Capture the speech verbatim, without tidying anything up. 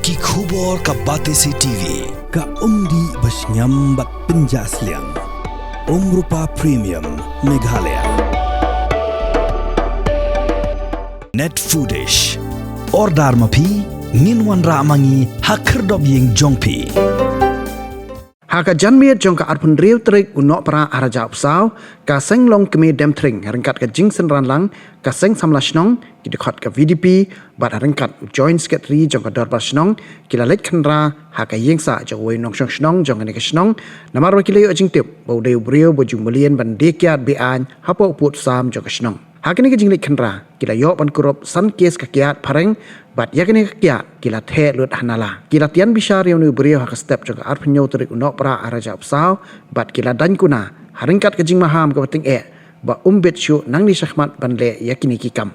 Ki khubor ka Batesi T V. Ka umdih ba shngiam bad pynjah sliang. Umrupa Premium Meghalaya. Net Foodish. Order ma phi, ngin wanrah ma ngi ha khyrdop ïing jong phi. Ha ka janmiet jong ka arphew hynriew tarik u Nohprah arhajar arphew saw, ka seng longkmie Demthring, ryngkat ka jingsynran lang ka seng samla shnong, ki dkhot ka V D P, bad ryngkat u Joint Secretary jong ka Dorbar Shnong, ki la leit khynra ha ka ïingsah jong uwei u nongshong shnong jong kane ka shnong, namar ba ki la ïoh jingtip ba u dei u briew ba ju mlien ban die kiad be-aiñ hapoh pud sam jong ka shnong. Ha kane ka jingleit khynra, ki la ïoh ban kurup san case ka kiad phareng, bad ïa kane ka kiad ki la theh lut ha nala. Ki la tian bishar ïa une u briew ha ka step jong ka arphew hynñiew tarik u Nohprah arhajar arphew saw, bad ki la daiñ kuna ha ryngkat ka jingmaham kaba tyngeh ba um bit shuh nangne shakhmat ban leh ïa kine ki kam.